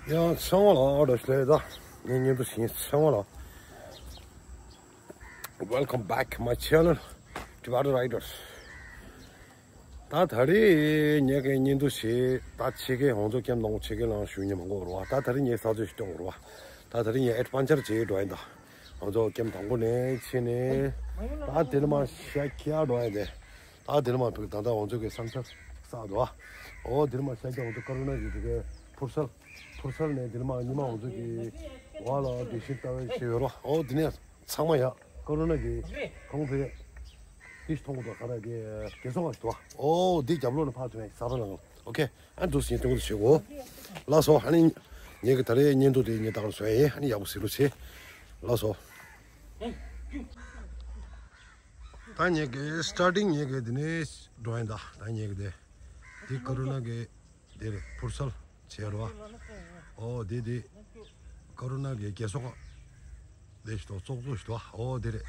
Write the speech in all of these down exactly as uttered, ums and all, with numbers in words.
ཡང་ཚང་མ་ལ་འོ་ད་ཤ་ལས་ད་ངའི་བརྙན་ཐུང་ཞིག་ཚང་མ་ལ། Welcome back my channel, Tibetan Riders. ད་ད་རེས་ངས་ཀྱི་བརྙན་ཐུང་ཞིག་ད་ཕྱི་རྒྱལ་ཧོང་ཚོ་ཀེམ་ནང་ཕྱི་རྒྱལ་ལ་བཞུགས་མྱོང་མང་པོ་རེད་བ། ད་ད་རེས་ངས་ས་ཚོད་ཞིག་སྟོན་དགོས་རེད་བ། ད་ད་རེས་ངས་ཨེ་ཌི་ཝེན་ཅར་བྱེད་འགྲོ་ཡིན་ད། ང་ཚོ་ཀེམ་དང་པོ་ནས་ཕྱིན་ནས་ད་དེ་ནས་མར་ཤར་རྒྱག་འགྲོ་ཡ་དེ། ད་དེ་ནས་མར་ཕེབས་ད་ལྟ་ང་ཚོ་གི་སན་སེ་ཊི་བསགས་འདུག་ཨ། འོ་དེ་ནས་མར་ཤར་རྒྱག་ང་ཚོ་ཀ་རུ་ན་གི་དེ་གའི་ཕུར་སལ། ཕུར་སལ་ནས་དེ་ནས་མར་ཉི་མ་ང་ཚོ་གི་བ་ལ་དེ་བཞིན་ལྟ་བའི་ཆེ་ཡོད་རོ། འོ་དེ་ནས་ཚང་མ་ཡ་ཀ་རུ་ན་གི་གང་ཕེབས་དེ་མཐོང་གི་འདུག་ག་ར་གི་རྒྱལ་སོང་བ་ཞིག་འདུག་ཨ། འོ་དེ་རྒྱབ་ལོགས་ནས་ཕར་ཐོན་ཡ་ས་ར་ལ་ང་། ཨོ་ཁེ། ཨ་འདུག་སེ་བརྙན་ཐུང་འདི་བྱེད་དགོས། ལགས་སོ། ཨ་ནི་ངེད་ཀྱི་ད་རེས་བརྙན་ཐུང་དེ་ངས་ད་གར་བཟོས་ཡིན། ཨ་ནི་ཡག་པོ་གཟིགས་རོགས་བྱེད། ལགས་སོ། ད་ངེད་ཀྱི་སི་ཊར་ཊིང་ངེད་ཀྱི་འདི་ནས་འགྲོ་ཡིན་ད། ད་ངེད་ཀྱི་དེ་འདི་ཀ་རུ་ན་གི་དེ་རེད། ཕུར་སལ་བྱས་རོ། ཨོ་དེ་དེ་ཀ་རུ་ན་གི་རྒྱལ་སོང་། ལས་ཞིག་དང་ཙོག་ཙོག་ཞིག་འདུག་ཨོ་དེ་རེད།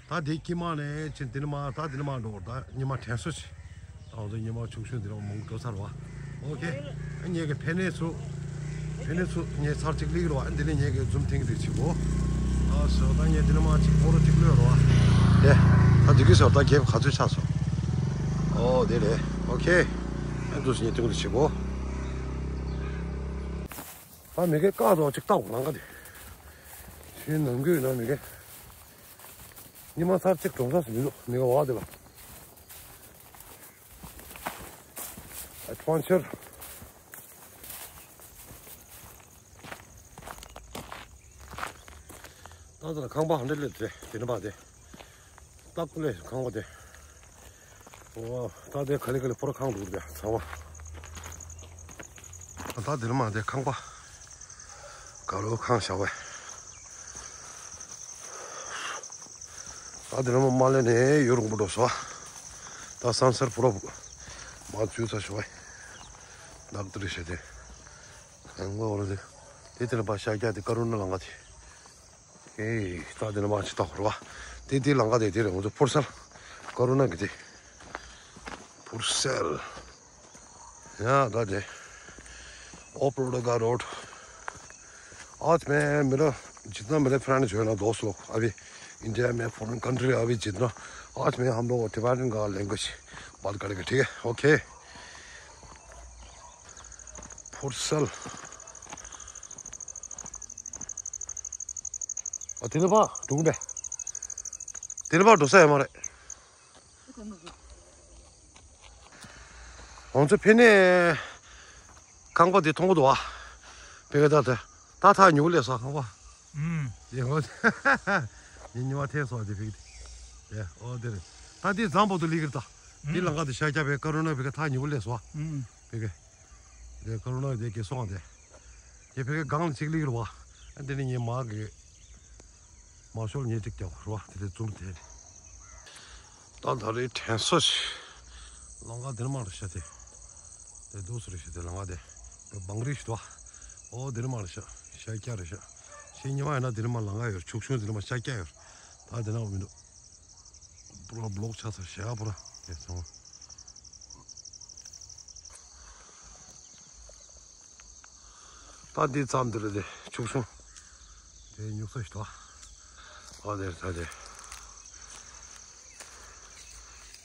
ད་དེ་དཀྱིལ་མ་ནས་ཕྱིན་དེ་ནས་མ་ད་དེ་ནས་མ་འགྲོ་བར་ད་ཉི་མ་དྲན་གསོ་ཞིག་ད་འོ་ད་ཉི་མ་ཆུང་ཆུང་དེ་རང་མང་འགྲོ་ཚར་བ། ཨོ་ཁེ། ངེད་ཀྱི་ཕེ་ནེ་ཚུ་ཕེ་ནེ་ཚུ་ངས་ཚར་གཅིག་ལིག་རོ། ཨ་འདི་ནས་ངེད་ཀྱི་ཛུམ་ཐེངས་དེ་ཆེ་གོ། ཨ་སོ་ད་ངས་དེ་ནས་མ་གཅིག་ཕོ་རོ་གཅིག་ལོས་རོ། ཨ་དེ་ད་དེ་གི་སོ་ད་རྒྱབ་ག་ཚོད་ཆགས་སོ། ཨོ་དེ་རེད། ཨོ་ཁེ། ཨ་འདུག་སེ་ངས་ཐེངས་དེ་ཆེ་གོ། ད་མི་གེ་ཀ་དོ་གཅིག་ལྟ་བ་ལང་ཀ་དེ། ཤིན་ནང་གོས་ན་མི་གེ། ཉི་མ་ཚར་གཅིག་གྲོང་གསེབ་སུ་མི་འདུག་མི་གེ་བ་དེ་ལ། ཨེ་ཌི་ཝེན་ཅར། ད་ད་ཁང་པ་ཧ་འདྲ་ལས་དེ་དེ་ནི་པ་དེ། སྟག་ལས་ཁང་པ་དེ། ཨོ། ད་དེ་ག་ལེ་ག་ལེ་ཕོར་ཁང་འདུག་དེ་ཚང་མ། ད་དེ་ནི་མ་དེ་ཁང་པ། ག་རུ་ཁང་བཞག་པས། ད་དེ་ནི་མ་མ་ལེ་ནས་ཡུན་རིང་པོ་འགྲོ་སོང་། ད་སན་སེ་ཊི་ཕོར་མ་འཛུལ་ཚར་ཤོག་པས། ནག་ཏུ་རེ་བྱས་ཏེ། ཨང་གོ་ར་དེ། དེ་དེ་ནི་པ་ཤར་རྒྱག་དེ་ཀ་རུ་ན་ལང་ཀ་དེ། ཨེ། ད་དེ་ནས་མར་ཅིག་ལྟ་དགོས་རེད་བ། དེ་དེ་ལང་ཀ་དེ་དེ་རེད། ང་ཚོ་ཕུར་སལ། ཀ་རུ་ན་གི་དེ། ཕུར་སལ། ཡ་ད་དེ། ཨོཕ་རོཌ་ག་རོཌ། आज मैं मेरा जितना मेरे फ्रेंड जो है ना, दोस्त लोग अभी इंडिया में, फॉरेन कंट्री, अभी जितना, आज मैं हम लोग टिबेटन का लैंग्वेज बात करेंगे, ठीक है? ओके। ཕུར་སལ། ཨ་དེ་ནི་པ་འགྲོ་གི་འདྲ། དེ་ནི་པ་འགྲོ་ས་ཡོད་མ་རེད། ང་ཚོ་ཕེབས་ནས་ཁང་པ་དེ་མཐོང་གི་འདུག་བ། ཕེབས་གི་ད་དེ་ད་ཐག་ཉེ་པོ་སླེབས་སོང་ཁང་པ། ཨུམ། དེ་ངོ་། ཉི་ཉི་མ་ཐེངས་སོང་དེ་ཕེབས་གི་དེ། དེ་ཨོ་དེ་རེད། ད་དེ་འཛམ་བུ་གླིང་གི་རེད་ད། དེ་ལང་ཀ་དེ་ཤར་རྒྱག་པའི་ཀ་རུ་ན་ཕེབས་གི་ཐག་ཉེ་པོ་སླེབས་སོང་བ། ཨུམ། ཕེབས་གི། དེ་ཀ་རུ་ན་དེ་གི་སོང་དེ། དེ་ཕེབས་གི་སྒང་ལ་གཅིག་སླེབས་གི་རེད་བ། ཨ་དེ་ནི་ངའི་མ་གི་མར་ཤོག་ཉེ་གཅིག་རྒྱག་རོགས་དེ་ལས་ཙུམ་དེ། ད་ད་རེས་དྲན་གསོ་ཞིག་ལང་ཀ་དེ་ནི་མ་རེད་ཤག་དེ། དེ་འདུག་སེ་རེད་ཤག་དེ་ལང་ཀ་དེ། བང་རི་ཞིག་འདུག་བ། ཨོ་དེ་ནི་མ་རེད་ཤག་ཤར་རྒྱག་རེད་ཤག་ཤར་ཉི་མ་ཡིན་ན་དེ་ནི་མ་ལང་ཀ་ཡོད་རེད། ཕྱོགས་ཆུང་དེ་ནི་མ་ཤར་རྒྱག་ཡོད་རེད། ད་དེ་ན་མི་འདུག་པུ་ར་བྷི་ལོག་ཆགས་ཚར་ཤག་པུ་ར་དེ་ཚང་མ། ད་འདི་ཙམ་འདི་རེད་དེ་ཕྱོགས་ཆུང་། དེ་ཉུག་ས་ཞིག་འདུག་ཨ་དེར་ད་དེ།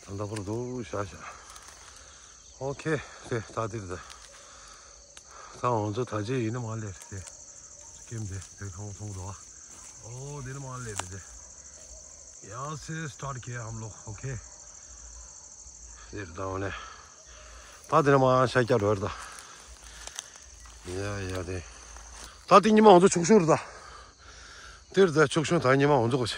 ད་ལྟ་བར་དུ་བཞག་བཞག་ཨོ་ཁེ་དེ་ད་འདིར་ད། ད་ང་ཚོ་ད་ཅི་ཡིན་ནི་མ་ལས་དེ། ཀེམ་དེ་དེ་ཁང་མཐོང་འདུག་ཨ། ཨོ་དེ་ནི་མ་ལས་དེ་དེ། ཡ་སེ་སི་ཊར་ཊི་ཀེ་ཧམ་ལོག་ཨོ་ཁེ། དེར་ད་འོ་ནས། ད་དེ་ནས་མ་ཤར་རྒྱག་འགྲོ་ཡ་རེད་ད། ཡ་ཡ་དེ། ད་དེ་ཉི་མ་ང་ཚོ་ཕྱོགས་ཆུང་རེད་ད། དེ་རེད་ད་ཕྱོགས་ཆུང་ད་ཉི་མ་ང་ཚོ་གོ་ཆེ།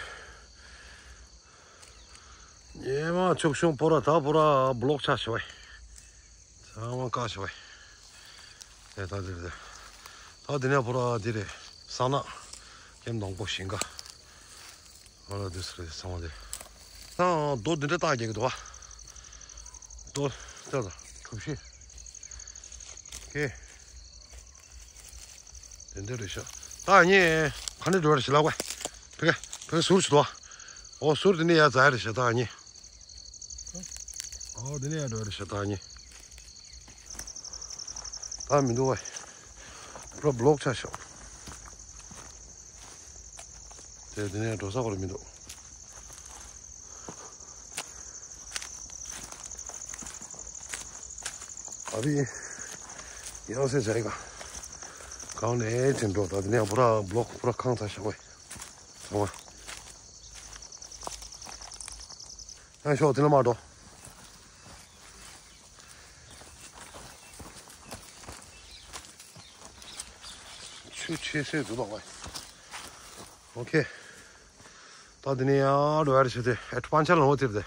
ཉི་མ་ཕྱོགས་ཆུང་པོ་ར་ད་པོ་ར་བྷི་ལོག་ཆགས་ཤི་བས། ཚང་མ་བཀག་ཤི་བས། དེ་ད་དེ་རེད་ད། ད་དེ་ནས་པོ་ར་དེ་རེད། ས་ནག་ཀེམ་དང་པོ་ཞིང་ཁ། ཨ་ལ་དུས་སུ་རེད་ཚང་མ་དེ། ད་རྡོ་འདི་འདྲ་བཏགས་རྒྱག་གི་འདུག་བ། རྡོ་ལྟ་དང་གྲུ་བཞི། ཀེ། དེ་འདྲ་རེད་ཤག་ད་ངས་ག་ནས་འགྲོ་རེད་ཞིག་ལབ་ག་ཕེ་གེ་ཕེ་གེ་ཟུར་ཞིག་འདུག་བ། ཨོ་ཟུར་དེ་ནས་ཡར་འཛེག་རེད་ཤག་ད་ངས། ཨོ་དེ་ནས་ཡར་འགྲོ་རེད་ཤག་ད་ངས། ད་མི་འདུག་བ། ད་ པུ་ར་བློག་ཆགས་ཤག་དེ་དེ་ནས་འགྲོ་ས་ཁོ་ར་མི་འདུག་ཨ་བི། ཡང་སེ་བྱ་ཡི་ག་གང་ནས་དེ་འགྲོ་ད་དེ་ནས་པུ་ར་བློག་པུ་ར་ཁང་ཚ་ཤག་བས། ཚང་མ། ཡང་ཤོག་དེ་ལ་མ་འགྲོ། ཆུ་ཆེ་སེ་འདུག་ལགས་བས། ཨོ་ཁེ། ད་འདི་ནས་ཡར་འགྲོ་ཡར་བྱེད་དེ་ཨེ་པན་ཆ་ལ་འོ་དེར་དེ།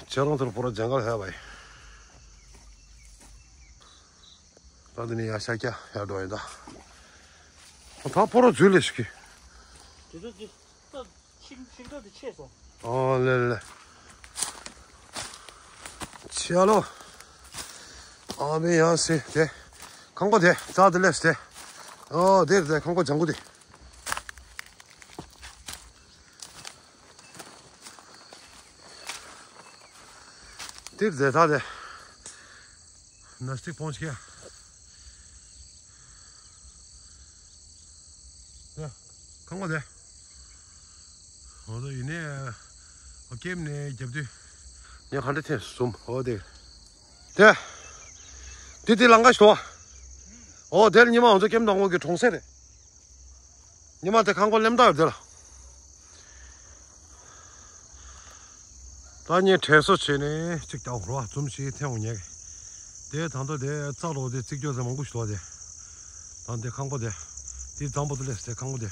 ཇེ་རོང་དེར་པོ་ར་ཇང་གལ་ཧ་བས། ད་འདི་ནས་ཡར་ཤར་རྒྱག་ཡར་འགྲོ་ཡིན་ད། ད་པོ་ར་འཛུལ་ལེ་ཞིག་གི་དེ་ཚོ་དེ་ད་ཤིང་ཤིང་སྒྲ་དེ་ཆད་སོང་། ཨོ་ལེ་ལེ། ཆ་ལོ། ཨ་མེ་ཡང་སེ་དེ། ཁང་པ་དེ་རྩ་དེ་ལེ་སེ་དེ། ཨོ་དེ་རེད་དེ་ཁང་པ་ལྗང་གུ་དེ། དེར་རྫས་ཐག་དེ། ན་སྟིག་སྤོང་ཆེ། ཡ། ཁང་པ་དེ། འོ་དོ་ཡིན་ནས། འོ་ཀེམ་ནས་རྒྱབ་དུས། ཉ་ག་འདྲ་ཐེངས་གསུམ་འོ་དེ། དེ། དེ་དེ་ལང་ཀ་ཞོ། འོ་དེར་ཉི་མ་ང་ཚོ་ཀེམ་དང་པོ་གི་གྲོང་གསེབ་རེད། ཉི་མ་དེ་ཁང་པ་ལེམ་ད་ཡོད་དེ་ལ། ད་ངས་དྲན་གསོ་བྱས་ནས་གཅིག་ཀྱང་རོ་བ་འཛུམ་ཞིག་འཐེན་འོང་ཉེ་གི། དེ་ད་ལྟ་དེ་རྩ་ལོ་དེ་བརྩིགས་ཀྱོག་ཟེར་མང་པོ་ཞིག་འདུག་དེ། ད་འདི་ཁང་པ་དེ། དེ་འཛམ་བུ་དུ་ལས་དེ་ཁང་པ་དེ།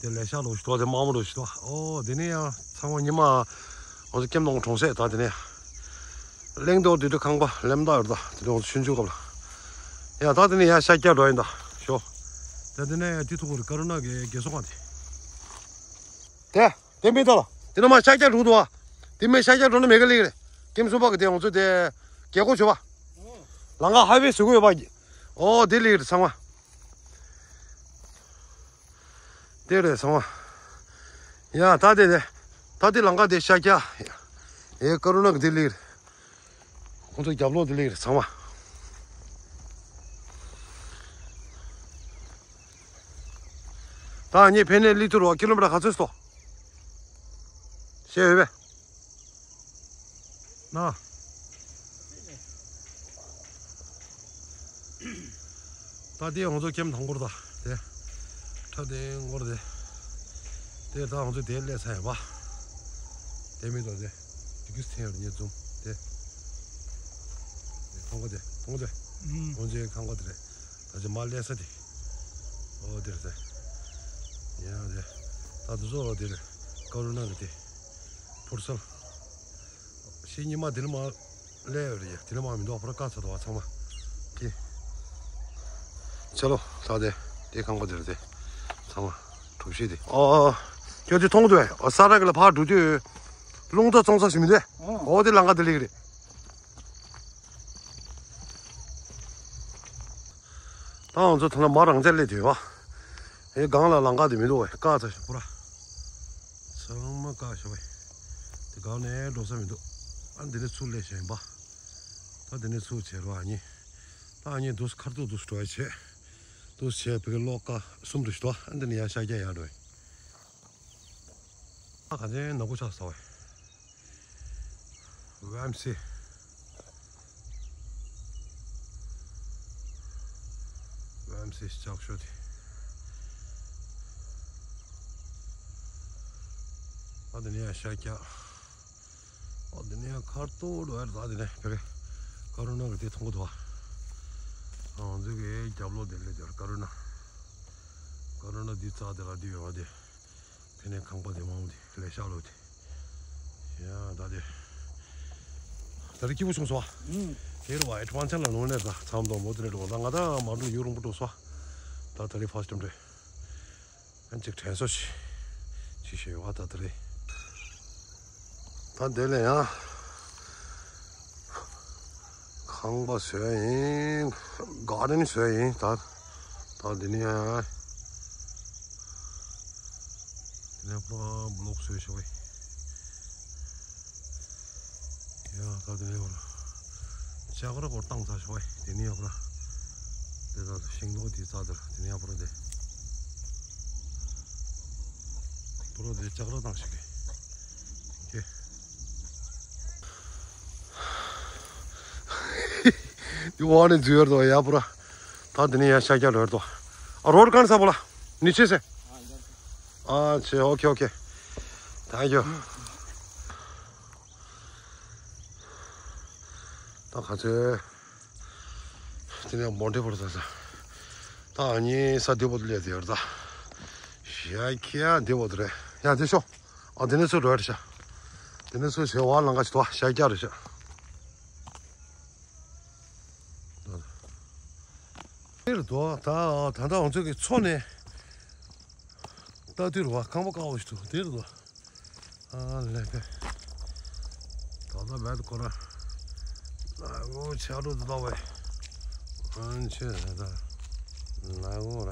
དེ་ལས་ཤ་ལོ་ཞིག་འདུག་དེ་དམག་མོ་ལོ་ཞིག་འདུག་ཨོ་དེ་ནས་ཡང་ཚང་མ་ཉི་མ། ང་ཚོ་ཀེམ་ནང་གྲོང་གསེབ་ད་དེ་ནས། གླིང་རྡོ་དེ་དུ་ཁང་པ་ལེམ་ད་ཡོད་ད་དེ་དུ་ང་ཚོ་ཆུང་ཆུང་སྐབས་ལ། ཡང་ད་དེ་ནས་ཡང་ཤར་རྒྱག་འགྲོ་ཡིན་ད་ཞོ། ད་དེ་ནས་དེ་ཐུག་གི་རེད་ཀ་རུ་ན་གི་རྒྱལ་སོང་བ་དེ། དེ། དེ་མི་འདུག་ལ། དེ་ནས་མ་ཤར་རྒྱག་འགྲོ་འདུག་བ། དེ་མི་ཤར་རྒྱག་འགྲོ་ན་མེད་གི་ལིག་རེད། ཀེམ་གསུམ་པ་གི་དེ་ང་ཚོ་དེ། རྒྱལ་སྒོ་ཆོད་པ། ལང་ཀ་ཧའི་ཝེ་ཟེར་གི་ཡོད་པ། ཨོ་དེ་ལིག་རེད་ཚང་མ། དེ་རེད་ཚང་མ། ཡ་ད་དེ་དེ། ད་དེ་ལང་ཀ་དེ་ཤར་རྒྱག་ཨེ་ཀ་རུ་ན་གི་དེ་ལིག་རེད། ཁོང་ཚོ་རྒྱབ་ལོགས་དེ་ལིག་རེད་ཚང་མ། ད་ངས་ཕན་ནས་ལི་ཐུར་བ་ཀི་ལོ་མི་ཊར་ག་ཚོད་སོ། ཤེས་ཡོད་པས། ན། ད་དེ་ང་ཚོ་ཀེམ་དང་པོར་ད་དེ། ཁྲ་དེ་འགོར་དེ། དེ་ད་ང་ཚོ་དེ་སླེབས་ཚར་ཡོད་པ། དེ་མི་འདུག་དེ། དེ་གིས་ཐེན་ཡོད་ཉེ་འཛུམ་དེ། ཁང་པ་དེ་ཁང་པ་དེ། ཁོང་ཚོའི་ཁང་པ་དེ་རེད། ད་ཅི་མ་ལས་ས་དེ། ཨོ་དེར་ཟེར། ཡང་དེ། ད་དུ་བཟོ་འོ་དེར། ཀ་རུ་ན་གི་དེ། ཕུར་སལ། ཤི་ཉི་མ་དེ་ལ་མ་ལས་ཡོད་རེད་དེ་ལ་མ་མི་འདུག་ཕར་ཀ་ཚ་དུ་བ་ཚང་མ། ཀི། ཆ་ལོ་ད་དེ། དེ་ཁང་པ་དེར་དེ། ཚང་མ། གྲུབ་ཤི་དེ། ཨོ། ཁྱོད་དེ་མཐོང་འདུག་ཨོ་ས་ར་གི་ལ་ཕར་འགྲོ་དུས། རླུང་རྟ་བཙོང་ས་ཞིག་མི་འདུག་ཨོ་དེ་ལང་ཀ་དེ་ལིག་རེད། ད་ང་ཚོ་ཐ་ན་མ་རང་བཙན་སླེབས་དུས་བ། ཨེ་སྒང་ལ་ལང་ཀ་དེ་མི་འདུག་བས་ཀ་ཚ་ཞིག་པུ་ར། ཚང་མ་ཀ་ཞོག་བས། དེ་སྒང་ནས་འགྲོ་ས་མི་འདུག་ཨ་འདི་ནས་ཚུར་སླེབས་ཤེས་ཡིན་པ། ད་འདི་ནས་ཚུར་བྱེད་རོགས་ཨ་ནི། ད་ཨ་ནི་འདུག་ཁར་ཏུ་འདུག་འགྲོ་ཡ་བྱེད། འདུག་བྱེད་བི་གི་ལོག་ཀ་གསུམ་དུ་ཞིག་འདུག་ཨ་འདི་ནས་ཡ་ཤ་རྒྱག་ཡ་འགྲོ་ཡིན། ཨ་ག་ཚོད་ནག་པོ་ཆགས་སོང་བས། ཝམ་སི། ཝམ་སི་ལྕགས་ཤོག་དེ། ཨ་དེ་ནས་ཡང་ཤ་རྒྱག་ཨ་དེ་ནས་ཡང་ཁར་ཏོ་ལོ་ཡར་ད་དེ་ནས་བེ་གེ་ཀ་རུ་ན་གི་དེ་མཐོང་གི་འདུག་ཨ་ང་ཚོ་གི་རྒྱབ་ལོགས་དེ་ལས་དེ་ཀ་རུ་ན། ཀ་རུ་ན་འདི་རྩ་དེ་ལ་འདི་ཡོད་པ་དེ། དེ་ནས་ཁང་པ་དེ་མང་པོ་དེ་ལས་ཤག་ལོ་དེ། ཡ་ད་དེ། ད་རེ་སྐྱིད་པོ་བྱུང་སོང་ཨ། དེ་རུ་བ་ཨེ་ཊི་ཝན་ཆ་ལ་ལོང་ནས་ད་ཚང་མ་མོ་དེ་རེད་འགྲོ་ད་ང་ད་མ་འགྲོ་ཡུ་རོང་པོ་འགྲོ་སོང་ཨ། ད་ད་རེ་ཕ་སི་ཊེམ་རེད། ཨན་ཅིག་དྲན་གསོ་ཞིག་ཅིག་ཞུ་བ་ད་ད་རེ། ད་དེ་ལས་ཡང་། ཁང་པ་བཟོས་ཡིན། གར་ཌེན་བཟོས་ཡིན་ད། ད་འདི་ནས་ཡང་། འདི་ནས་པུ་ར་བློག་བཟོས་ཤག་བས། ཡང་ད་འདི་ནས་པུ་ར། ལྕགས་ར་སྐོར་བཏང་ཚར་ཤག་བས་འདི་ནས་ཡང་པུ་ར། དེ་ལ་ཤིང་ཏོག་དེ་རྩ་དེར་དེ་ནས་ཡར་པོ་རོ་དེ། པོ་རོ་དེ་ལྕགས་ར་བཏང་ཞིག་གི། དེ་འོག་ནས་འཛུལ་ཡོད་དོ་ཡར་པོ་ར། ད་དེ་ནས་ཡར་ཤར་རྒྱག་ལོས་དོ། ཨ་རོ་ཀན་ས་པོ་ལ། ནི་ཆེ་སེ། ཨ་ཆེ། ཨོ་ཁེ་ཨོ་ཁེ། Thank you. ད་ག་ཚོད། དེ་ནས་མོན་ཊེ་པོ་ར་ས་ས། ད་ཨ་ནི་ས་འདི་པོ་སླེབས་ཡོད་རེད་ད། ཞག་ཁྱི་ཡ་འདི་པོ་རེད། ཡ་འདི་ཤོག་ཨ་འདི་ནས་ཚུར་འགྲོ་ཡ་རེད་ཤག་འདི་ནས་ཚུར་བྱེ་བ་ལང་ཀ་ཞིག་འདུག་ཞག་བརྒྱ་རེད་ཤག་འདིར་འདུག་ད་ད་ལྟ་ང་ཚོ་གི་མཚོ་ནས་ལྟ་དུས་རུ་བ་ཁང་པ་དཀར་པོ་ཞིག་འདུག་འདིར་འདུག་ཨ་ལས་ཀ། ད་ལྟ་བད་ཁོ་ར། ལ་འོ་ཆ་རུ་ད་བས། ཨན་ཆེ་ད། ལ་འོ་ར།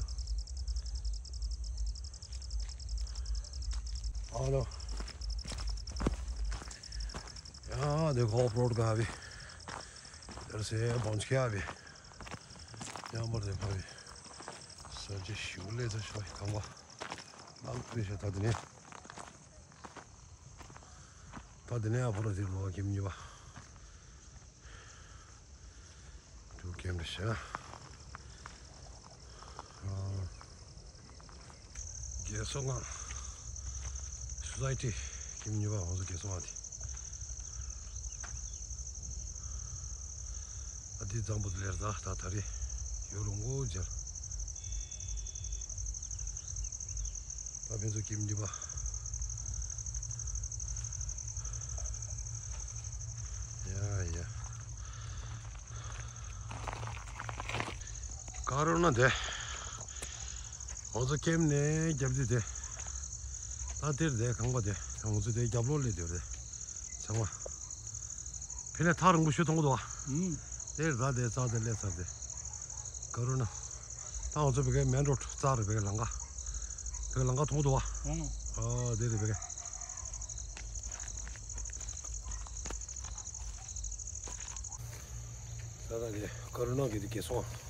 ཨ་ལོ། ཡ་དེ་ཁོ་ཨོཕ་རོཌ་ག་བི། དེར་སེ་བོན་ཆ་ཁ་བི། ཡང་མར་དེ་ཕ་བི། ས་ཆ་ཞིག་ལས་ད་ཤོ་ཁང་པ། ཨ་ཕི་ཤ་ད་དེ་ནས། ད་དེ་ནས་ཨ་ཕོ་ར་དེ་ལོ་ཁྱིམ་གཉིས་པ། ཀྲུ་ཁྱིམ་རེད་ཤག་རྒས་གསོ་ཁང་། སོ་སའི་ཊི་ཁྱིམ་གཉིས་པ་ང་ཚོ་རྒས་གསོ་ཁང་དེ། ཨ་དེ་གཙང་པོ་དེ་ལས་ད་ད་ད་རེས་ཡོད་ལོ་ངོ་རྒྱལ། ད་ཕན་ཚུན་ཁྱིམ་གཉིས་པ། ཡ་ཡ། ཀ་རོ་ན་དེ། ང་ཚོ་ཁྱིམ་ནས་རྒྱབ་དུས་དེ། ད་དེར་དེ་ཁང་པ་དེ་ང་ཚོ་དེ་རྒྱབ་ལོགས་སླེབས་དེ་རེད། ཚང་མ། ཕི་ལ་ཐག་རིང་པོ་ཞིག་མཐོང་གི་འདུག་བ། ཨུམ། དེར་ད་དེ་རྩ་དེ་སླེབས་ཚར་དེ། ཀ་རོ་ན། ད་ང་ཚོ་བི་གའི་མེན་རོ་ཌི་རྩ་རེད་བི་གའི་ལམ་ཁ། བི་གའི་ལམ་ཁ་མཐོང་གི་འདུག་བ། ཨུམ། ཨོ་དེ་རེད་བི་གའི། ད་ད་དེ་ཀ་རོ་ན་གི་དེ་རྒས་གསོ་ཁང་།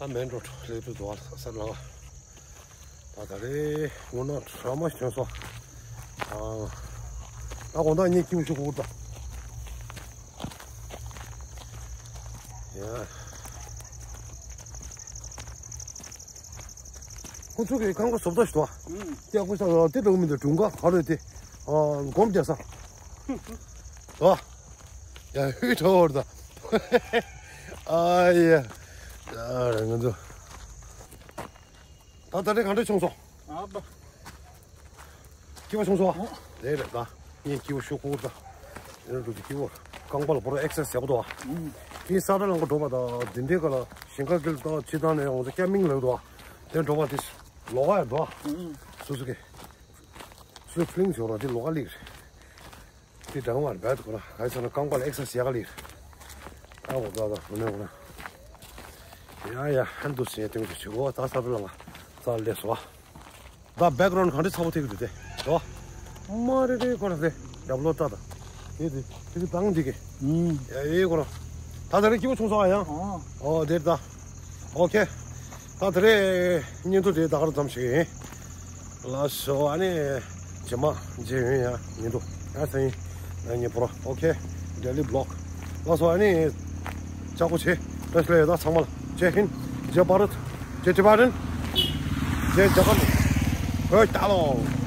ད་མེན་རོ་ཌི་སླེབས་དུས་འདུག་བ་ས་ལམ་ཁ། ད་ད་རེས་ངོ་ན་ཁྲ་མ་བྱོན་སོང་། ཨ། ད་དགོང་དག་ངས་སྐྱིད་པོ་ཞིག་ཁུག་ད། ཡ། ཁོ་ཚོ་གི་ཁང་པ་བཟོ་ལྟ་ཞིག་འདུག་ཨ། ཨུམ། ཀྱ་ཁོ་ས་དེ་འགྲོ་མི་འདུག་སྒྲུང་ག་ག་རེ་དེ། ཨ། སྒོམ་རྒྱག་ས། ད། ཡ་ཧུད་ཁྲ་བོར་ད། ཨ་ཡ། ཡ་ར་ང་ཚོ། ད་ད་རེས་ག་འདྲ་བྱུང་སོང་། ཨ་པ། སྐྱིད་པོ་བྱུང་སོང་། ཨོ། དེ་རེད་ད། ངས་སྐྱིད་པོ་ཞུ་ཁུག་ད། དེ་རུ་སྐྱིད་པོ། རྐང་པ་ལ་པོ་ར་ཨེག་སར་སའིཛ་ཡག་པོ་འདུག་ཨ། ཨུམ། དེ་ས་ཁྲ་ལང་པ་འགྲོ་བ་ད་དེ་འདྲའི་སྐབས་ལ་ཞིང་ཁ་གི་ད་ཕྱི་ཐང་ནས་ང་ཚོ་ཀེམ་པིང་ལ་འདུག་ཨ། དེ་འགྲོ་བ་དེ་ལོགས་ཀ་ཡ་འདུག་ཨ། ཨུམ། སུ་སུ་ཀེ། སུ་ཕིང་ཞོར་བ་དེ་ལོགས་ཀ་ལིག་རེད། དེ་གྲང་བར་བད་དགོས་ན་ག་ས་ན་རྐང་པ་ལ་ཨེག་སར་སའིཛ་ཡག་ལེ། ཨ་འོ་ད་ད་འོ་ན་འོ་ན། ཡ་ཡ་ཧན་དུ་སེ་ཏེང་དུ་ཆུ་འོ་ད་ས་དུ་ལ་ང་ཙ་ལེ་སོ། ད་བེག་གྷ་རའུན་ཌི་ག་འདྲ་ཚ་པོ་ཐེག་དུ་དེ་དོ། མ་རེ་རེ་ཁོ་ར་དེ་རྒྱབ་ལོ་ཏྲ་ད། དེ་དེ་དེ་དེ་དང་དེ་གེ། ཨུམ། ཡ་ཡེ་ཁོ་ར། ད་ད་རེ་སྐྱིད་པོ་ཆུང་སོང་ཨ་ཡང་། ཨོ། ཨོ་དེ་ད། ཨོ་ཁེ། ད་དེ་རེ་བརྙན་ཐུང་དེ་ད་གར་ཙམ་ཞིག་ཡིན། ལགས་སོ་ཨ་ནི། རྗེས་མ་མཇལ་ཡོང་ཡ་ཡིན་འདུག་ཡ་སེ་ཡིན། ང་གཉིས་པོ་ར་ཨོ་ཁེ། ཌེ་ལི་བི་ལོག་ལགས་སོ་ཨ་ནི། ཅག་པོ་ཆེ། བཀྲ་ཤིས་བདེ་ལེགས་ད་ཚང་མ་ལ། ཇེ་ཧིན། ཇེ་བྷ་རད། ཇེ་ཊི་བྷེ་ཊན། ཇེ་ཇ་གར་ཊ། བོད་རྒྱལ་ལོ།